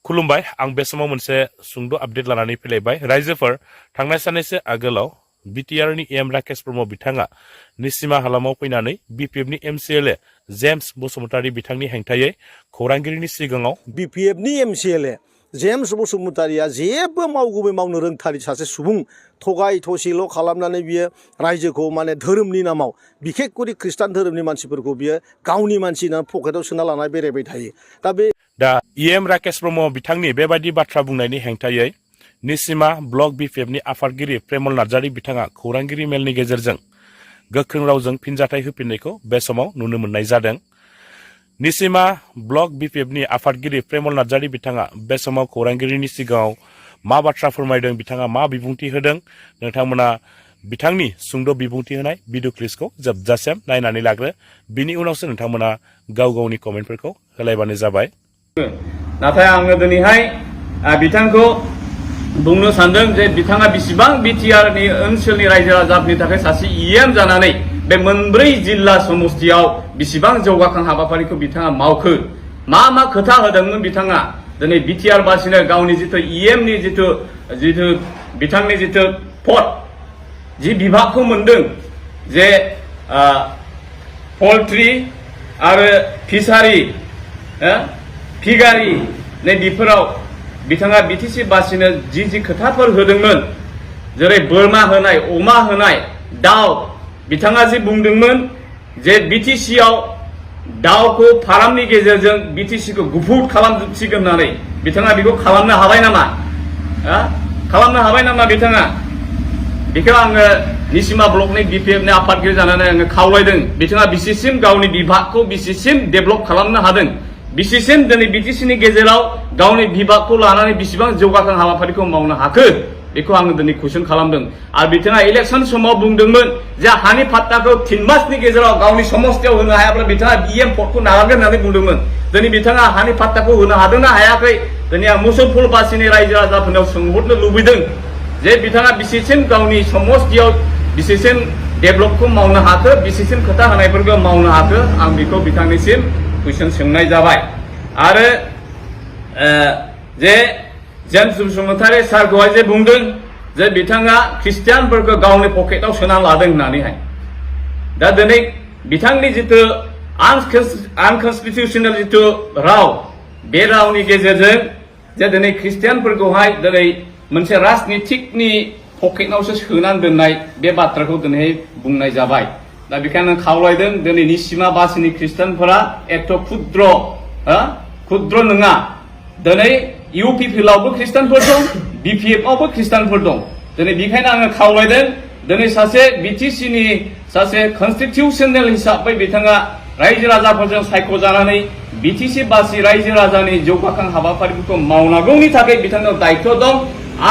खुलुमबाय आं बे समाव मोनसे सुंद' आपडेट लानानै फैलायबाय रायजोफोर थांनाय साननैसो आगोलाव बिटिआरनि एम राकेश ब्रह्म बिथाङा निसिमा हालामाव फैनानै बिपिएफनि एमसिएलए जेम्स बसुमतारी बिथांनि हेंथायै खौरांगिरिनि सिगाङाव बिपिएफनि एमसिएलए जेम्स बसुमतारीया जेबो मावगुबै मावनो रोंथारि सासे सुबुं थगाय थसिल' खालामनानै बियो रायजोखौ माने धोरोमनि नामाव बिखेखकरि खृष्टान धोरोमनि मानसिफोरखौ बियो गावनि मानसि होनना पकेटाव सोना लाना बेरायबाय थायो दा एम राकेश ब्रह्म बिथांनि बेबायदि बाथ्रा बुंनायनि हेंथायै निसिमा ब्लक बिपिएफनि आफादगिरि प्रेमल नार्जारी बिथाङा खौरांगिरि मेलनि गेजेरजों गोख्रों रावजों फिनजाथाय होफिननायखौ बे समाव नुनो मोननाय जादों। निसिमा ब्लक बिपिएफनि आफादगिरि प्रेमल नार्जारी बिथाङा बे समाव खौरांगिरिनि सिगाङाव मा बाथ्रा फोरमायदों, बिथाङा मा बिबुंथि होदों, नोंथांमोना बिथांनि सुंद' बिबुंथि होनाय भिडिअ क्लिपखौ जोबजासिम नायनानै लाग्रो। बिनि उनावसो नोंथांमोना गाव गावनि कमेन्टफोरखौ होलायबानो जाबाय। नाथाय आङो दिनैहाय बिथांखौ बुंनो सानदों जे बिथाङा बेसेबां बिटिआरनि ओनसोलनि रायजो राजाफोरनि थाखाय सासे इएम जानानै बे मोनब्रै जिल्ला समष्टियाव बेसेबां जौगाखां हाबाफारिखौ बिथाङा मावखो, मा मा खोथा होदोंमोन बिथाङा दिनै बिटिआर बासिनो गावनि जिथु इएमनि जिथु बिथांनि जिथु पद जि बिभागखौ मोनदों जे पल्ट्रि आरो फिसारि फिगारि नै बेफोराव बिथाङा बिटिसि बासिनो जि खोथाफोर होदोंमोन, जेरै बोरमा होनाय, अमा होनाय, दाउ, बिथाङा जि बुंदोंमोन जे बिटिसियाव दाउखौ फार्मनि गेजेरजों बिटिसिखौ गुफुर खालामसिगोन होननानै बिथाङा बेखौ खालामनो हाबाय नामा? खालामनो हाबाय नामा बिथाङा? बेखौ आङो निसिमा ब्लकनि बिपिएफनि आफादगिरि जानानै आङो खावलायदों। बिथाङा बिसिसिम गावनि बिभागखौ बिसिसिम डेभेलप खालामनो हादों, बिसिसिम दिनै बिटिसिनि गेजेराव गावनि बिभागखौ लानानै बेसेबां जौगाखां हाबाफारिखौ मावनो हाखो बेखौ आङो दिनै कुइसन खालामदों। आरो बिथाङा इलेक्सन समाव बुंदोंमोन जे हानि फाट्टाखौ 3 मासनि गेजेराव गावनि समस्तियाव होनो हायाब्ला बिथाङा इएम पदखौ नागारगोन होननानै बुंदोंमोन। दिनै बिथाङा हानि फाट्टाखौ होनो हादोंना हायाखै? दिनै आं मुसलपुरबासिनि रायजो राजाफोरनाव सोंहरनो लुबैदों जे बिथाङा बिसिसिम गावनि समस्तियाव बिसिसिम डेभेलपखौ मावनो हाखो, बिसिसिम खोथा होनायफोरखौ मावनो हाखो, आं बेखौ बिथांनिसिम कुइसन सोंनाय जाबाय। आरो जे जेम्स बसुमतारी सारखौहाय जे बुंदों जे बिथाङा ख्रिस्टियानफोरखौ गावनि पकेटाव सोना लादों होननानैहाय, दा दिनै बिथांनि जिथु आनकनस्टिटिउसनेल जिथु राव, बे रावनि गेजेरजों जे दिनै ख्रिस्टियानफोरखौहाय दिनै मोनसे राजनितिकनि पकेटावसो सोनानै दोननाय बे बाथ्राखौ दिनै बुंनाय जाबाय। दा बेखायनो खावलायदों दिनैनि सिमा बासिनि ख्रिस्टानफोरा एथ' क्षुद्र नङा। दिनै इउपिपिएलआवबो ख्रिस्टानफोर दं, बिपिएफआवबो ख्रिस्टानफोर दं। दिनै बेखायनो आङो खावलायदों दिनै सासे बिटिसिनि सासे कनस्टिटिउसनेल हिसाबै बिथाङा रायजो राजाफोरजों सायख'जानानै बिटिसि बासि रायजो राजानि जौगाखां हाबाफारिफोरखौ मावनांगौनि थाखाय बिथांनाव दायित्व दं।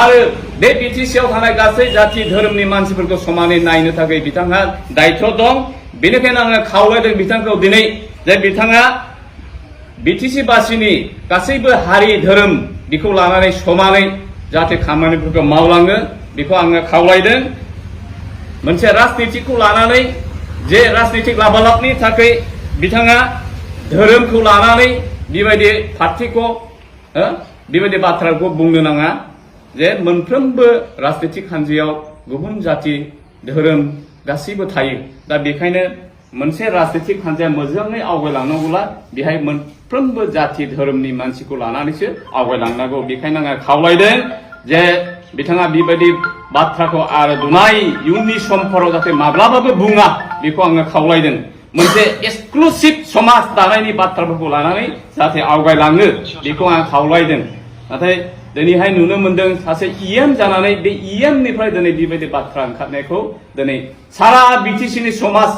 आरो बे बिटिसिआव थानाय गासै जाथि धोरोमनि मानसिफोरखौ समानै नायनो थाखाय बिथांहा दायित्व दं। बेनिखायनो आङो खावलायदों बिथांखौ दिनै जे बिथाङा बिटिसि बासिनि गासैबो हारि धोरोम बेखौ लानानै समानै जाहाथे खामानिफोरखौ मावलाङो बेखौ आङो खावलायदों। मोनसे राजनितिकखौ लानानै जे राजनितिक लाबालाबनि थाखाय बिथाङा धोरोमखौ लानानै बेबायदि पार्टिखौ बेबायदि बाथ्राखौ बुंनो नाङा जे मोनफ्रोमबो राजनितिक हान्जायाव गुबुन जाति धोरोम गासैबो थायो। दा बेखायनो मोनसे राजनितिक हान्जाया मोजाङै आवगायलांनांगौब्ला बेहाय मोनफ्रोमबो जाति धोरोमनि मानसिखौ लानानैसो आवगायलांनांगौ। बेखायनो आङो खावलायदों जे बिथाङा बेबायदि बाथ्राखौ आरो दुनाय इयुननि समफोराव जाहाथे माब्लाबाबो बुङा बेखौ आङो खावलायदों। मोनसे एक्सक्लुसिभ समाज दानायनि बाथ्राफोरखौ लानानै जाहाथे आवगायलाङो बेखौ आं खावलायदों। नाथाय दिनैहाय नुनो मोनदों सासे इएम जानानै बे इएमनिफ्राय दिनै बेबायदि बाथ्रा ओंखारनायखौ दिनै सारा बिटिसिनि समाज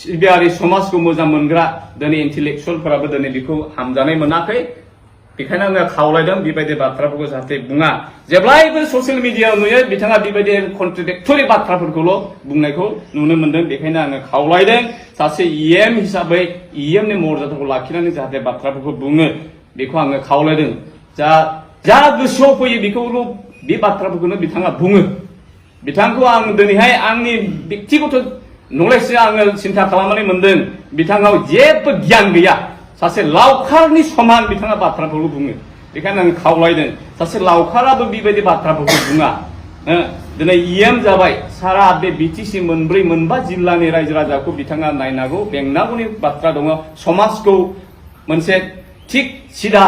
सिबियारि समाजखौ मोजां मोनग्रा दिनै इन्टेलेक्सुवेलफोराबो दिनै बेखौ हामजानाय मोनाखै। बेखायनो आङो खावलायदों बेबायदि बाथ्राफोरखौ जाहाथे बुङा। जेब्लायबो ससियेल मिडियायाव नुयो बिथाङा बेबायदि कन्ट्राडिक्टरि बाथ्राफोरखौल' बुंनायखौ नुनो मोनदों। बेखायनो आङो खावलायदों सासे इएम हिसाबै इएमनि मर्यादाखौ लाखिनानै जाहाथे बाथ्राफोरखौ बुङो बेखौ आङो खावलायदों। जा गोसोआव फैयो बेखौल' बे बाथ्राफोरखौनो बिथाङा बुङो। बिथांखौ आं दिनैहाय आंनि बेक्तिगत नलेजजों आङो सिन्था खालामनानै मोनदों बिथांनाव जेबो गियान गैया, सासे लावखारनि समान बिथाङा बाथ्राफोरखौ बुङो। बेखायनो आं खावलायदों सासे लावखाराबो बेबायदि बाथ्राफोरखौ बुङा दिनै इएम जाबाय सारा बे बिटिसि मोनब्रै मोनबा जिल्लानि रायजो राजाखौ बिथाङा नायनांगौ बेंनांगौनि बाथ्रा दङ समाजखौ मोनसे थिग सिदा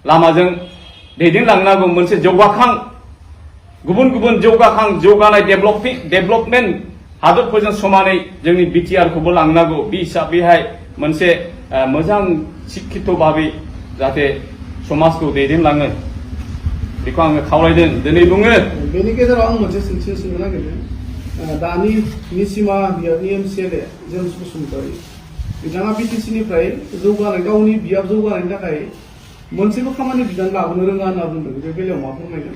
लामाजों दैदेनलांनांगौ मोनसे जौगाखां गुबुन गुबुन जौगानाय डेभेलपमेन्ट हादरफोरजों समानै जोंनि बिटिआरखौबो लांनांगौ बे हिसाबैहाय मोनसे मोजां शिक्षित भाबै जाहाथे समाजखौ दैदेनलाङो बेखौ आङो खावलायदों दिनै बुङो बेनि गेजेराव आं मोनसे सोंथि सोंनो नागिरदों दानि निसिमा बियाबनि एमसिएलए जेम्स बसुमतारी बिथाङा बिटिसिनिफ्राय जौगानाय गावनि बियाब जौगानायनि थाखाय मोनसेबो खामानि बिबान लाबोनो रोङा होनना बुंदों बे बेलायाव मा फोरमायगोन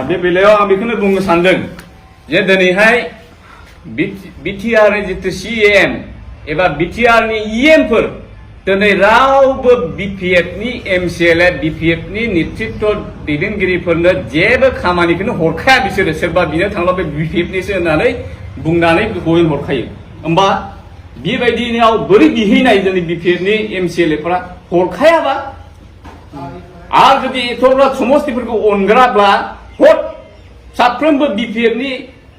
बे बेलायाव आं बेखौनो बुंनो सानदों जे दिनैहाय बिटिआरनि जितु सिएम एबा बिटिआरनि इएमफोर दिनै रावबो बिपिएफनि एमसिएलए बिपिएफनि नेतृत्व दैदेनगिरिफोरनो जेबो खामानिखौनो हरखाया बिसोरो सोरबा बिनो थांब्ला बे बिपिएफनिसो होननानै बुंनानै गय हरखायो होमबा बेबायदियाव बोरै बिहैनाय जोंनि बिपिएफनि एमसिएलएफोरा हरखायाबा आरो जुदि एथ'ब्ला समस्तिफोरखौ अनग्राब्ला हद साफ्रोमबो बिपिएफनि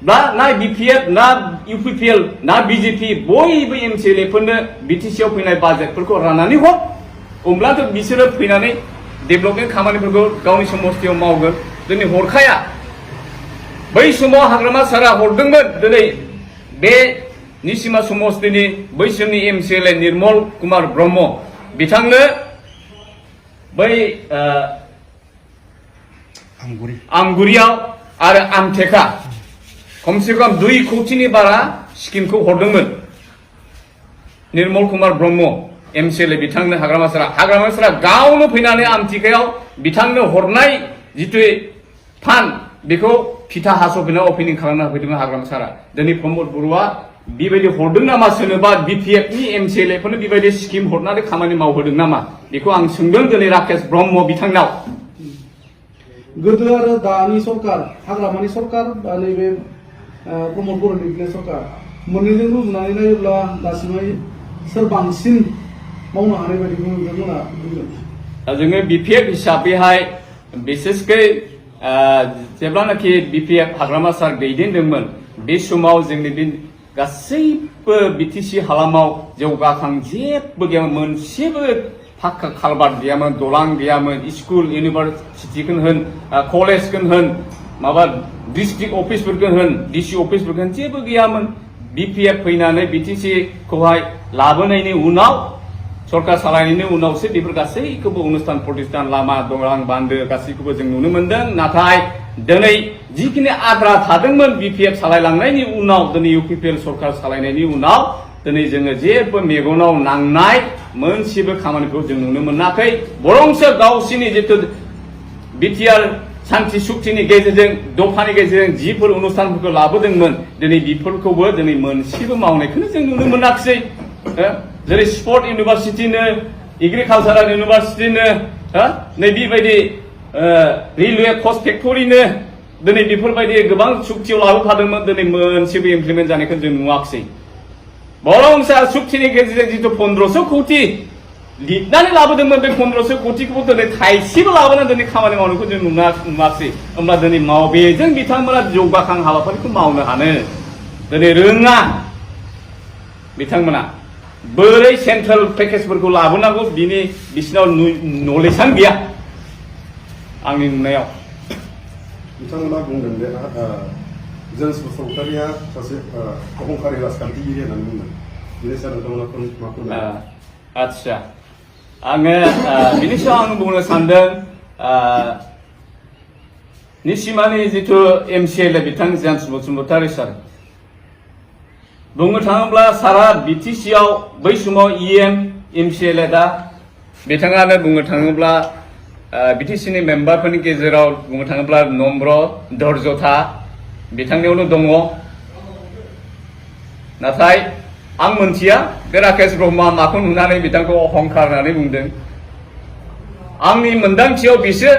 बा ना बिपिएफ ना इउपिपिएल ना बिजेपि बयबो एमसिएलएफोरनो बिटिसिआव फैनाय बाजेटफोरखौ राननानै हर होमब्लाथ' बिसोरो फैनानै डेभेलपमेन्ट खामानिफोरखौ गावनि समस्तियाव मावगोन दिनै हरखाया बै समाव हाग्रामा सारा हरदोंमोन दिनै बे निसिमा समस्तिनि बैसोरनि एमसिएलए निर्मल कुमार ब्रह्म बिथांनो बै आमगुरियाव आरो आमथेखा खमसे खम 2 कौटिनि बारा स्किमखौ हरदोंमोन निर्मल कुमार ब्रह्म एमसिएलए बिथांनो हाग्रामा सारा गावनो फैनानै आमथिखायाव बिथांनो हरनाय जितु फान्ड बेखौ फिथा हास'फैनानै अपेनिं खालामना होफैदोंमोन हाग्रामा सारा दिनै प्रमद बरुवा बेबायदि हरदों नामा सोरनोबा बिपिएफनि एमसिएलएफोरनो बेबायदि स्किम हरनानै खामानि मावहोदों नामा बेखौ आं सोंदों दिनै राकेश ब्रह्म बिथांनाव गोदो आरो दानि सरकार हाग्रामानि सरकार दा नैबे प्रमद बर'नि सरकार मोननैजों रुजुनानै नायोब्ला दासिमहाय सोर बांसिन मावनो हानाय बायदि नोंथांमोना बुंगोन जोङो बिपिएफ हिसाबैहाय बिसेसकै जेब्लानाखि बिपिएफ हाग्रामा सार दैदेनदोंमोन बे समाव जोंनि बे गासैबो बिटिसि हालामाव जौगाखां जेबो गैयामोन मोनसेबो फाक्का कालभार्ट गैयामोन दलां गैयामोन स्कुल इउनिभारसिटिखौनो होन कलेजखौनो होन माबा डिस्ट्रिक्ट अफिसफोरखौनो होन डिसि अफिसफोरखौ होन जेबो गैयामोन बिपिएफ फैनानै बिटिसिखौहाय लाबोनायनि उनाव सरकार सालायनायनि उनावसो बेफोर गासैखौबो अनुस्थान प्रतिष्ठान लामा दलां बान्दो गासैखौबो जों नुनो मोनदों नाथाय दिनै जिखिनि आद्रा थादोंमोन बिपिएफ सालायलांनायनि उनाव दिनै इउपिपिएल सरकार सालायनायनि उनाव दिनै जोङो जेबो मेगनाव नांनाय मोनसेबो खामानिखौ जों नुनो मोनाखै बरंसो गावसिनि जितु बिटिआर शान्ति सुक्तिनि गेजेरजों दफानि गेजेरजों जिफोर अनुस्थानफोरखौ लाबोदोंमोन दिनै बेफोरखौबो दिनै मोनसेबो मावनायखौनो जों नुनो मोनाखिसै जेरै स्पर्ट इउनिभारसिटिनो एग्रिकालसारेल इउनिभारसिटिनो नै बेबायदि रेलवे कच फेक्टरिनो दिनै बेफोरबायदि गोबां सुक्तियाव लाबोफादोंमोन दिनै मोनसेबो इमप्लिमेन्ट जानायखौ जों नुवाखिसै बरंसो सुक्तिनि गेजेरजों जितु 1500 कौटि लिरनानै लाबोदोंमोन बे 1500 कौटिखौबो दिनै थाइसेबो लाबोनानै दिनै खामानि मावनायखौ जों नुवाखिसै होमब्ला दिनै बेजों बिथांमोना जौगाखां हाबाफारिखौ मावनो हानो दिनै रोङा बिथांमोना बोरै सेन्ट्रेल पेकेजफोरखौ लाबोनांगौ बिसिनाव नलेजआनो गैया आंनि नुनायाव बिथांमोना बुंदों जे जेम्स बसुमतारीया सासे अहंकारि राजखान्थिगिरि होननानै बुंदों बिनि सायाव नोंथांमोना मा फोरमायो आदसा आङो बिनि सायाव आं बुंनो सानदों निसिमानि जितु एमसिएलए बिथां जेम्स बसुमतारी सार बुंनो थाङोब्ला सारा बिटिसिआव बै समाव इएम एमसिएलए दा बिथाङानो बुंनो थाङोब्ला बिटिसिनि मेम्बारफोरनि गेजेराव बुंनो थाङोब्ला नम्र धर्जथा बिथांनियावनो दङ नाथाय आं मोनथिया बे राकेश ब्रह्मआ माखौ नुनानै बिथांखौ अहंकार होननानै बुंदों आंनि मोन्दांथियाव बिसोर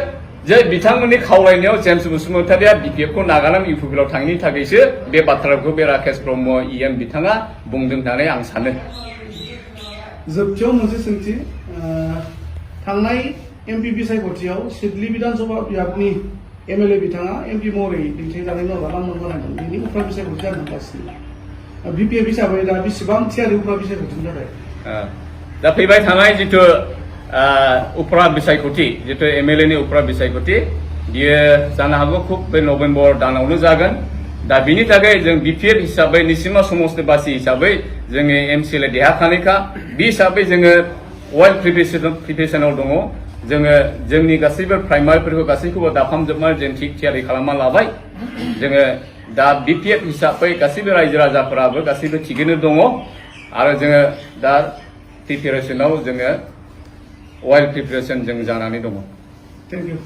जे बिथांमोननि खावलायनायाव जेम्स बसुमतारीया बिपिएफखौ नागारनानै इउपिपिएलआव थाङिनि थाखायसो बे बाथ्राखौ बे राकेश ब्रह्म इएम बिथाङा बुंदों होननानै आं सानो जोबथियाव मोनसे सोंथि थांनाय एमपि बिसायख'थियाव सिडली बिधानसभा बिभागनि एमएलए बिथाङा एमपि महरै दैथायजानाय नङाबा नाम बानायदों बेनि उफ्रा बिसायख'थि जानो थांगासिनो बिपिएफ हिसाबै दा बेसेबां थियारि उफ्रा बिसायख'थिनि थाखाय दा फैबाय थानाय जिथु उफ्रा बिसायख'थि जिथु एमएलए नि उफ्रा बिसायख'थि बियो जानो हागौ खुब बे नभेम्बर दानावनो जागोन दा बिनि थाखाय जों बिपिएफ हिसाबै निसिमा समस्तिबासि हिसाबै जोङो एमसिएलए देरहाखानायखा बे हिसाबै जोङो वेल प्रिपेरेसनाव दङ जोङो जोंनि गासैबो प्राइमारिफोरखौ गासैखौबो दाफामजोबनानै जों थिग थियारि खालामना लाबाय जोङो दा बिपिएफ हिसाबै गासैबो रायजो राजाफोराबो गासैबो थिगैनो दङ आरो जोङो दा प्रिपेरेसनाव जोङो वेल प्रिपेरेसन जों जानानै दङ थेंक इउ